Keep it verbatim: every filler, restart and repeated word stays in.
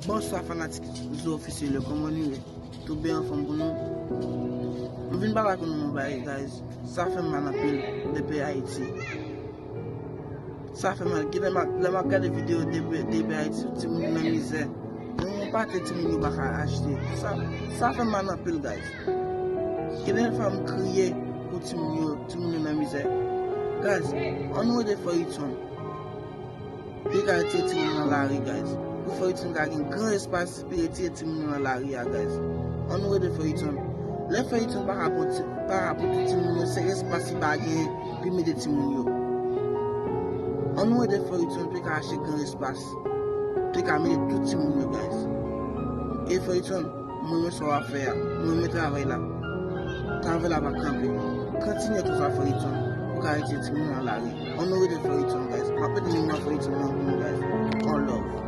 Bonswa fanatik Zo Officiel yo, kòman nou ye? Tout byen anfòm pou nou? M vin pale ak nou yon bagay, guys. Sa fè m mal anpil depi Ayiti. Sa fè m mal. Gen lè m ap, lè m ap gade videyo depi, depi Ayiti, timoun yo nan mizè. Yon pate timoun yo pa ka achte. Sa, sa fè m mal anpil, guys. Gen lè fè m kriye pou timoun yo, timoun yo nan mizè. Guys, ann nou ede Fè Iton. Li ka retire timoun nan lari, guys. Pou Fè Iton ka gen gran espas pou retire timoun yo nan lari a, guys. Ann nou ede Fè Iton. Lè Fè Iton pa ka pran ti, pa ka pran tout timoun yo, se espas li pa genyen pou mete timoun yo. Ann nou ede Fè Iton pou ka achte gran espas pou ka mete tout timoun yo, guys. E Fè Iton, mwen renmen sa w ap fè a. Mwen renmen travay la. Travay la pa kanpe. Kontinye konsa Fè Iton. Ou ka retire timoun nan lari. Ann nou ede Fè Iton, guys. M ap ede moun nan Fè Iton nan pou nou, guys. On love.